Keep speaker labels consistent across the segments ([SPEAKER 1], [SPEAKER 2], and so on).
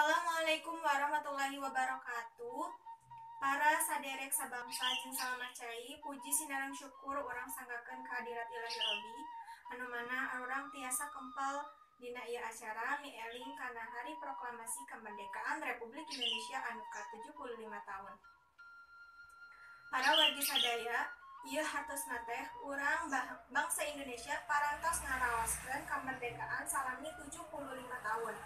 [SPEAKER 1] Assalamualaikum warahmatullahi wabarakatuh. Para saderek sabangsa jeung salamat cai, puji sinareng syukur urang sanggakeun kehadirat Ilahi Robbi, anu mana urang tiasa kempal dina ieu acara mieling kana Hari Proklamasi Kemerdekaan Republik Indonesia anu ka-75 tahun. Para wargi sadaya, ieu hartosna teh urang bangsa Indonesia parantos ngaraoskeun kemerdekaan salami 75 tahun.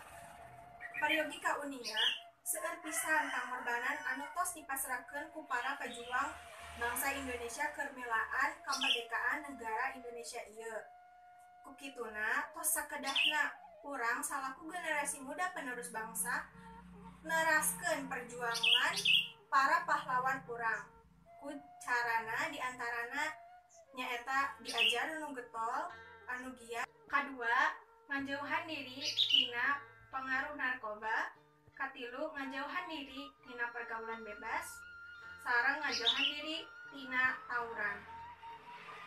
[SPEAKER 1] Peryogi kauninga, seueur pisan pangorbanan anu tos dipasrahkeun ku para pejuang bangsa Indonesia keur melaan kemerdekaan negara Indonesia ieu. Ku kituna, tos sakedahna urang salaku generasi muda penerus bangsa neraskeun perjuangan para pahlawan urang. Ku carana diantarana nyaeta diajar nu getol anu giat, kadua ngajauhan diri tina pengaruh narkoba, katilu ngajauhan diri tina pergaulan bebas, sareng ngajauhan diri tina tawuran.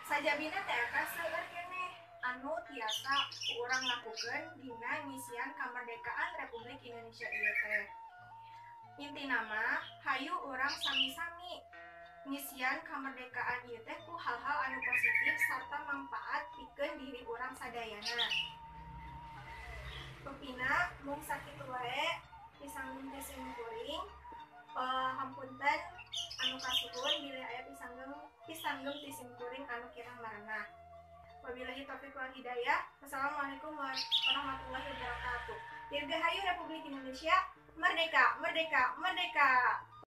[SPEAKER 1] Sajabina teh seueur keneh anu tiasa ku urang lakukeun dina ngisian kemerdekaan Republik Indonesia ieu teh. Intina mah, hayu urang sami-sami ngisian kemerdekaan ieu teh ku hal-hal anu positif sarta manfaat pikeun diri urang sadayana. Rupina mung sakitu wae pisanggem ti sim kuring. Hapunten anu kasuhun bilih aya pisanggem pisanggem ti sim kuring anu kirang marenah. Wabillahi taufiq wal hidayah. Wassalamualaikum warahmatullahi wabarakatuh. Dirgahayu Republik Indonesia, merdeka, merdeka, merdeka.